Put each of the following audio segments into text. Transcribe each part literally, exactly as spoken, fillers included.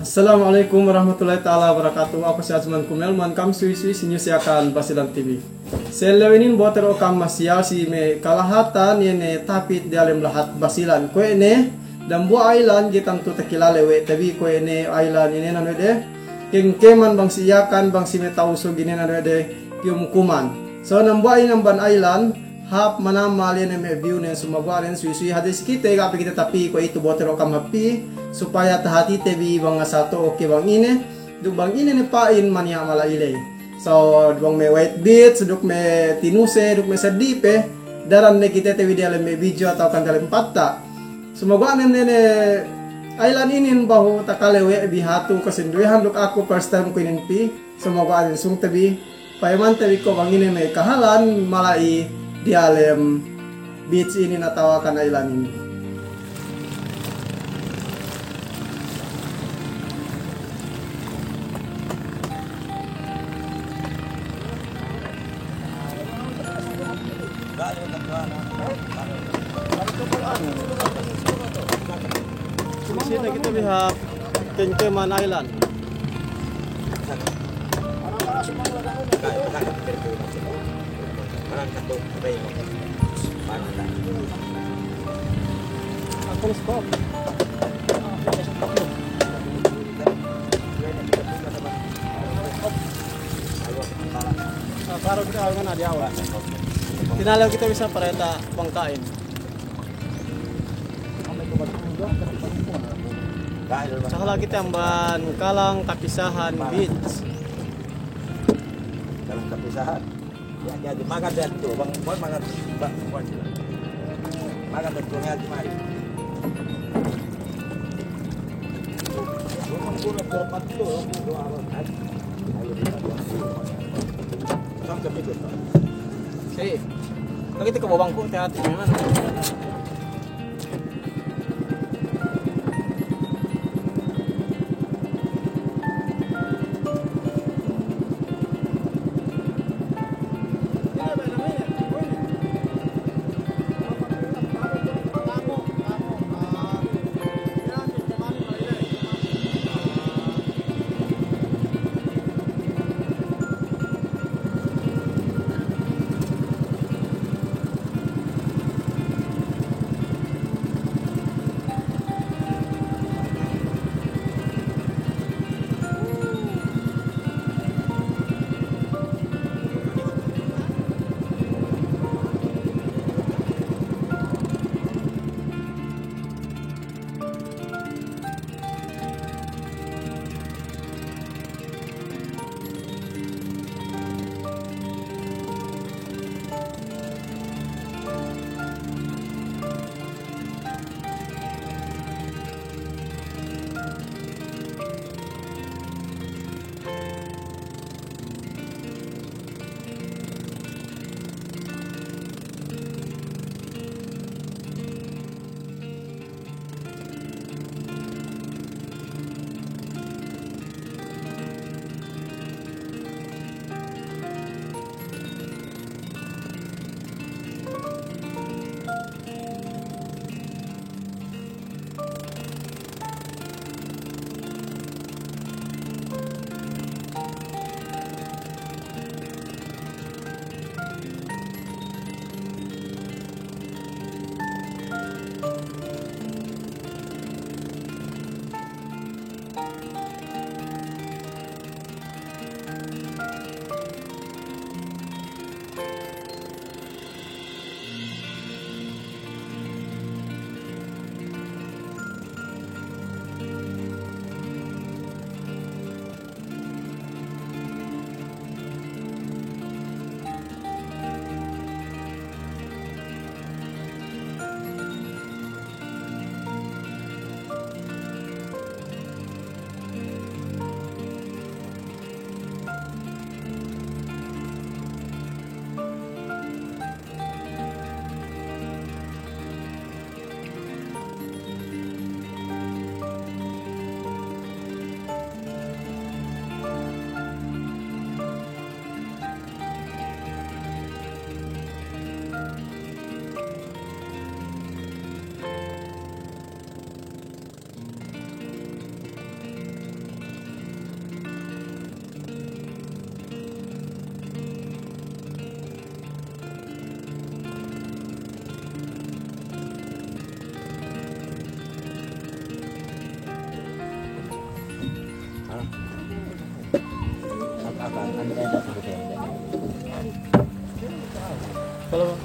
Assalamu alaikum warahmatullahi ta'ala wabarakatuh. Aku si Azman Kumel, man kam suwi-suwi si News Yakan Basilan T V. Si ellew inin bote du kam masiyal si me' kalahatan iye ne tapit diyalem lahat Basilan. Kuwe' ne, dambuwa' island ga'i tantu takilale we' te bi, kuwe' ne island inin anu de. Kēng-kēman bang si Yakan, bang si me' Tausug inin anu de, kiyumkuman. So, dambuwa' inin amban island, hāp manamal iye ne me' view ne, sumaguwa' ne suwi-suwi hadja si kite, ga' pe kite tapī kuwe'itu, bote du kam hāp pī, supaya tahatite bi bang asal to'o ke bang ine, duk bang ine ne pa'in maniya' mala'i ley. So, bang me' White Beach, duk me' Tinuse, duk me' Sedipe, daran ne kite te bi diyalem me' video atawa kan diyalem patta'. Sumaguwa' ne ne, ne island inin behu takale we' bi hatu kasinduwehan, duk aku first time ku inin pī. Sumaguwa' inin sōng te bi, payamante bi ko' bang ine me' kahalan mala'i diyalem beach inin atawa kan island inin. Sine kite bi hap Kengkeman Island. Tinalew kite bi sa' pareta bangka'in. Saka lagi' kite amban Kalang Kapisahan Beach. Kalang Kapisahan. Ya, ya, di makan dia tu, bang, bang makan, bang, bang. Makan dia tu, ya, di mari. Bang, bang, bang, bang, bang, bang. Sige. Lagi' te ka bang ku, te hati memang. Halo.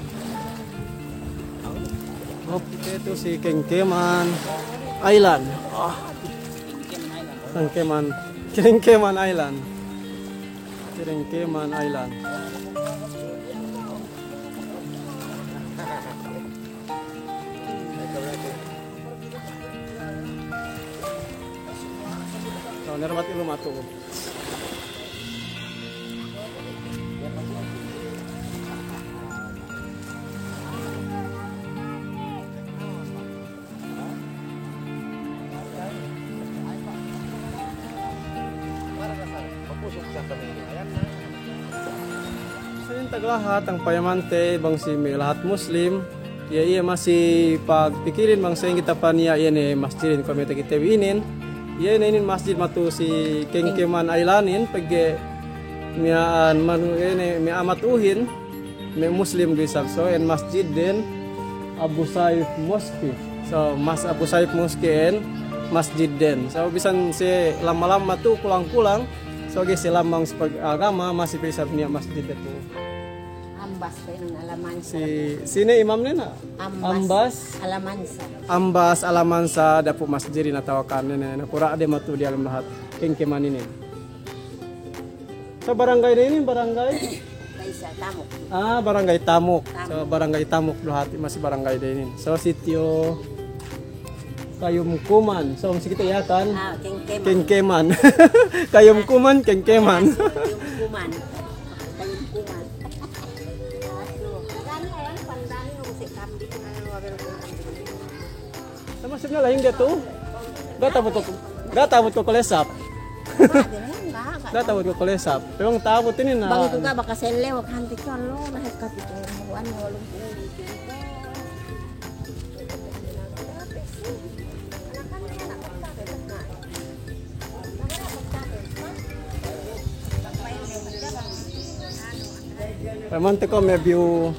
Oke, itu si Kengkeman Island. Ah. Kengkeman, Kengkeman Island. Kengkeman Island. So, nerbat ilu matu. Sa'ingge taglahat, hangkan payamante bang si me' lahat Muslim, iye, iye masi pagpikilin bang sa'ingge tapaniya' iye ne masjidin kuwe' me' takite bi inin. Iye ne inin masjid matu si Kengkeman Islandin, pegge' miya'an manu iye ne, miya'a matu'uhin me' Muslim du isab. So, en masjidden Abu Sayyaf Mosque. So, mas Abu Sayyaf Mosque en masjidden. So, bisan si lamma-lamma tu kulang-kulang. So, ga'i si lamma si pag-, agama, masi pe isab niya' masjid tu. Ambas pe nang Alamansa. Si, sine imamnen na? Ambas. Ambas Alamansa. Ambas Alamansa, dapu' masjidin atawa kan ne, ne, ne, kura'de matu diyalem lahat Kengkeman inin. So, barangay de inin, barangay? Kaisa, Tamuk. Ah, barangay Tamuk. So, Tamuk. Barangay Tamuk du hati', masi barangay de inin. So, sitio Kayumkuman. So, masi kite Yakan. Ah, Kengkeman. Kengkeman. Kayumkuman, Kengkeman. Ah, Kayumkuman. Kayumkuman. Aduh. Sa' masi ne lahing de tu. Ga' ta'abut ko', ga' ta'abut ko' Kolesap. Ga' ta'abut ko' Kolesap. Pero bang ta'abut inin na. Bang itu ga' bakas ellew, hāti ko' lu, na hep kapitu, buwan, walong pulu'. Payamante ko' me' view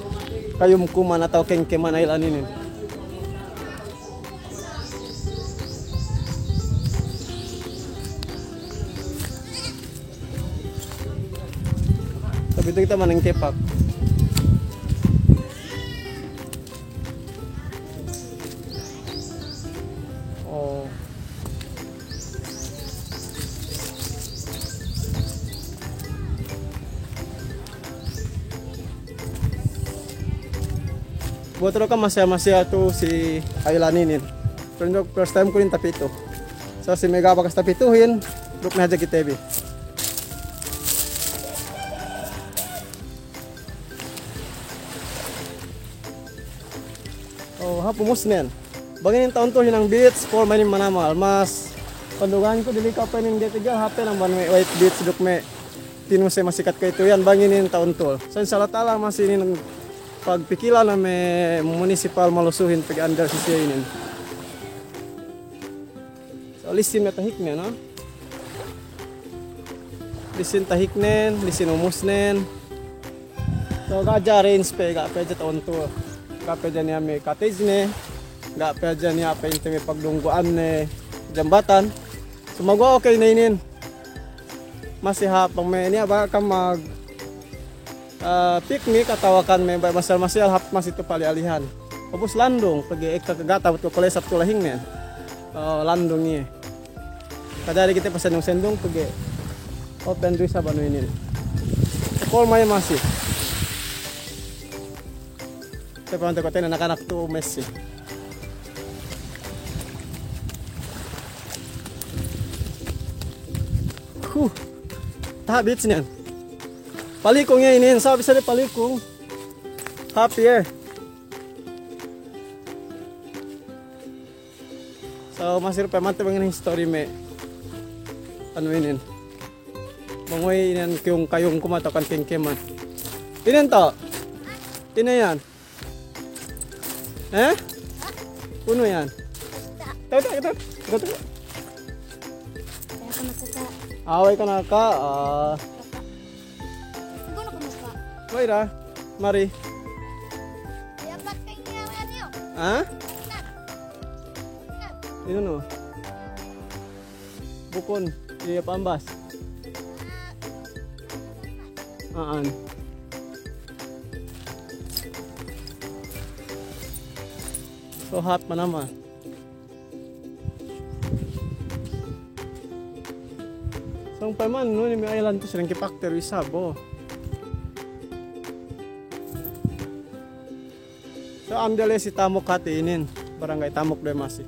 Kayumkuman atawa Kengkeman Island inin. Tapi itu kite manengkepak. Oh. Buwat du ka'am masiya-masiya tu si island inin. Pero first time ku inin tapitu. So, si me' ga' bakas tapituhin, duk ne hadja kite bi. Oh, hāp umusnen. Bang inin ta'untul hinang beach, pol ma'inin manamal. Mas, panduganku dili' ka pe inin ga'i tigal hāp pe nang bang me' white beach duk me' tinuse masikat kuwe'itu iyan bang inin ta'untul. So, insya Allah ta'ala masi inin pagpikilan me' municipal malusuhin pegge' under si siye inin. So, lisin me' tahiknen, no? Lisin tahiknen, lisin umusnen. So, ga' hadja arrange pe, ga' pe hadja ta'untul. Ga' pe hadja niya' me' cottage ne, ga' pe hadja niya' pa'inte me' pagdunggu'an ne jambatan. So, maguwa' okey ne inin. Masi hāp bang me' niya' bakas mag Ah, piknik atawa kan me' baya' masiyal-masiyal hāp masi tu pali alihan. Ubus landung, pegge' ekka ga' ta'abut ko' Kolesap tu lahingnen. Oh, landung iye. Kajari kite pasendung-sendung pegge' open du isab anu inin. Pol ma'i masi. Te pa'inte ko' te ne anak-anak tu mesi. Huh. Taha' beach niyan. Palikung iye inin, sa' bisan de palikung. Hāp iye. So, masi du pa'inte bang inin history me' anu inin. Bang we' inin kayung-kayung kuman atawa kan kengkeman. Inin to. Inin iyan. Eh? Unu iyan? Tahu, tahu, tahu. Tahu, tahu. Awey ka naka, ah. Mayra, mari. Ha? Inu nu? Bukun. Iye, pambas. A'an. So hot pa naman. Sōng payaman, nu, ni me' island tu' silang kipakter isab, o. So, amdale si Tamuk hati inin, Barangay Tamuk Demasi.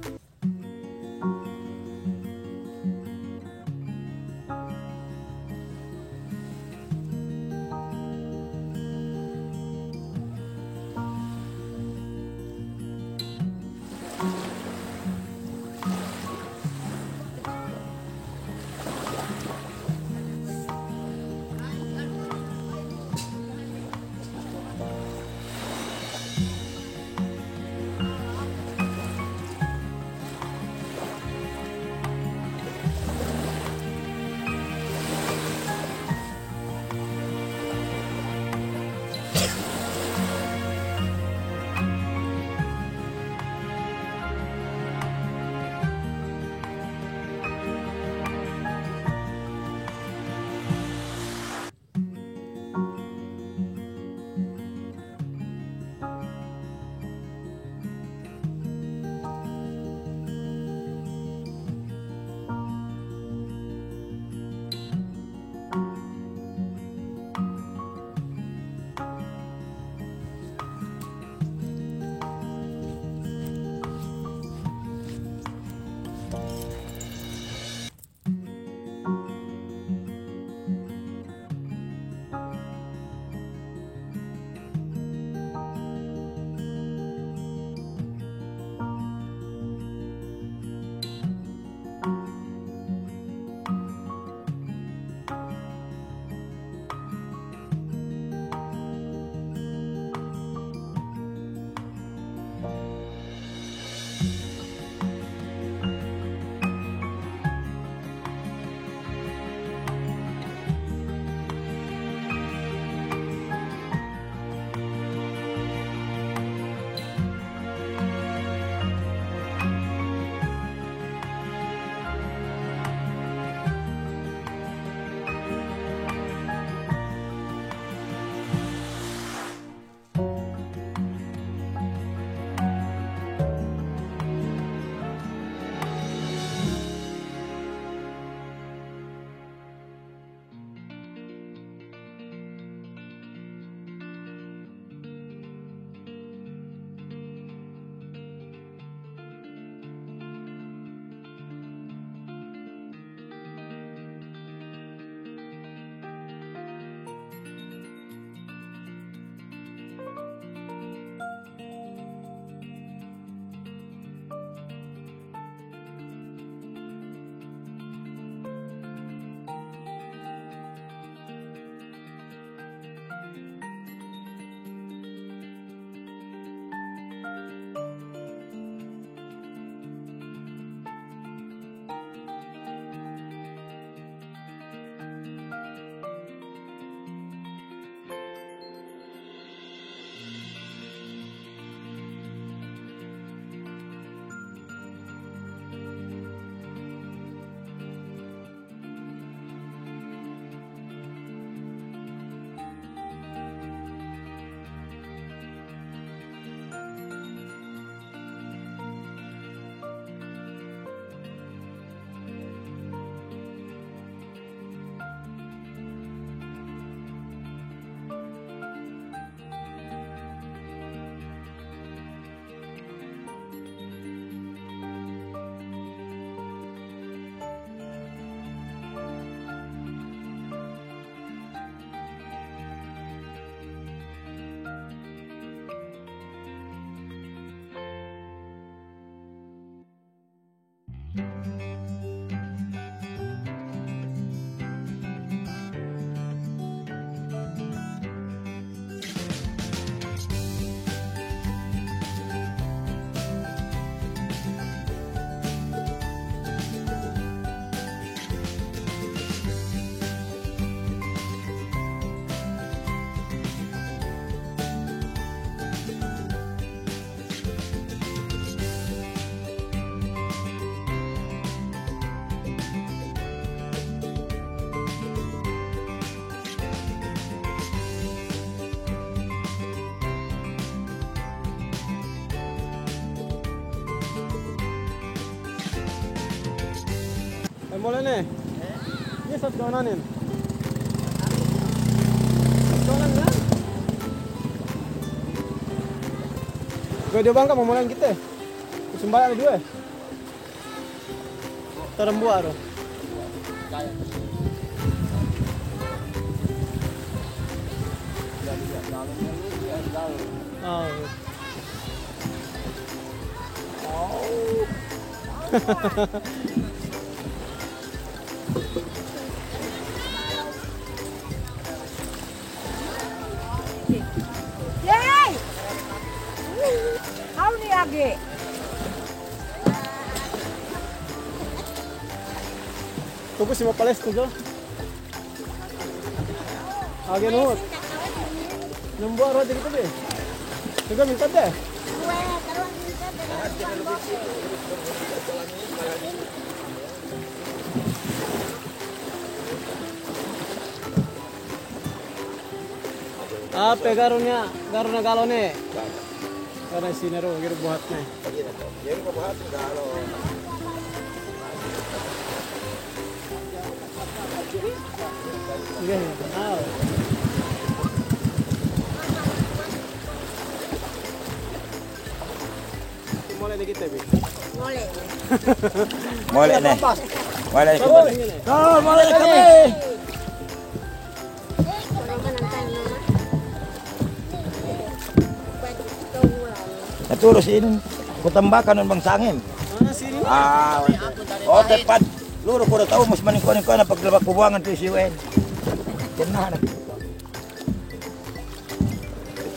Mole' ne. Iye, sab kawanan inin. Sab kawanan inin. Kuwe' diyo bang ka, mamole'in kite. Sumbayang duwe. Tarembuwa' du. Ah. Yey! Hawni agi. Tuku si mapales tuku. Agi nuhut. Nembuwa' ruwa jadi kite. Tuku minta de. Ape garu niya', garu niya' galo ne. Garu ne sine du, garu buhat ne. Nge, aw. Mole' ne kite bi. Mole'. Mole' ne. Mole' ne kite. Oh, mole' ne kami. Natulus inin. Kutambakan nun bang sangem. Ah, sini. Ah, oke. Oh, tepat. Luru kuda tau mus maningko-ningko na paglabak kubuangan tu si Wen. Kena na.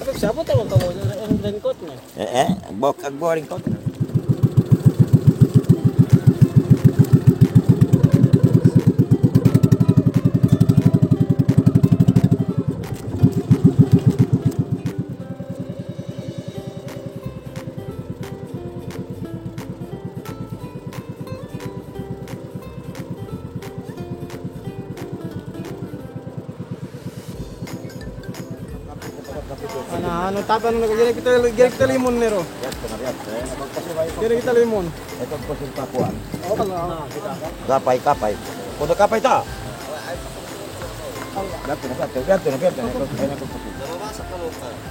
Tapi siapa tahu kalau yang raincoat nih? Eh, eh, bok, agbo raincoat. Ana, anu, tapi anu, gere kite, gere kite limun ne ro. Gere kite limun. Kapay, kapay. Kuda kapay ta.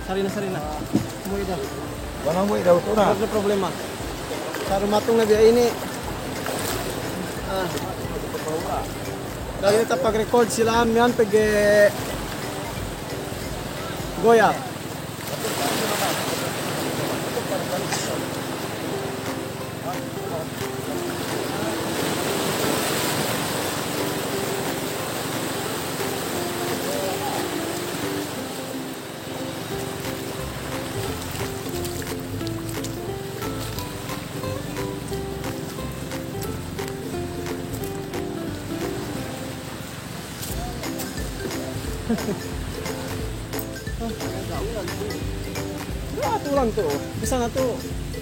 Sarina, sarina. Muwi daw. Kuwe' ne muwi daw tu na. Nggak ada problema. Sa' dumatung ne biya' inin. Ah. Ga'i ne tapag-record si La'an miyan pegge' goyak. Duwe tulan tu. Bisan tu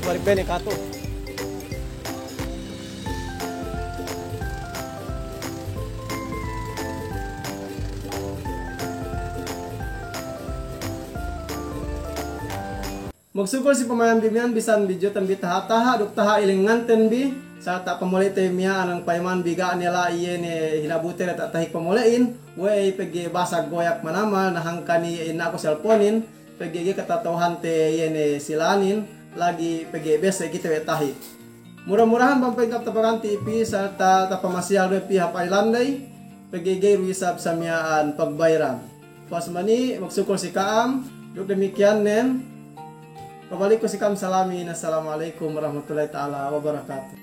balik bene katu. Magsukul si pamayanbi miyan bisan bi juwatanbi taha'-taha' duk taha' ilingantenbi, sarta' pamole'te miyan anang payamanbi ga' ne la'i iye ne hinabute diyata' tahik pamole'in, we'ey pegge' basag goyak manamal na hangkan iye ina'ku selponin, pegge' ga'i katata'uhante iye ne si La'anin, lagi' pegge' bese' kite we' tahik. Mura-murahan bang pegge' tapaganti' pi sarta' tapamasiyal du pi hap Island day, pegge' ga'i du isab sa miya'an pagbayran. Puwas mani, magsukul si ka'am, duk damikkiyan nen, pabalikku si ka'am salamin, assalamu alaikum warahmatullahi ta'ala wabarakatuh.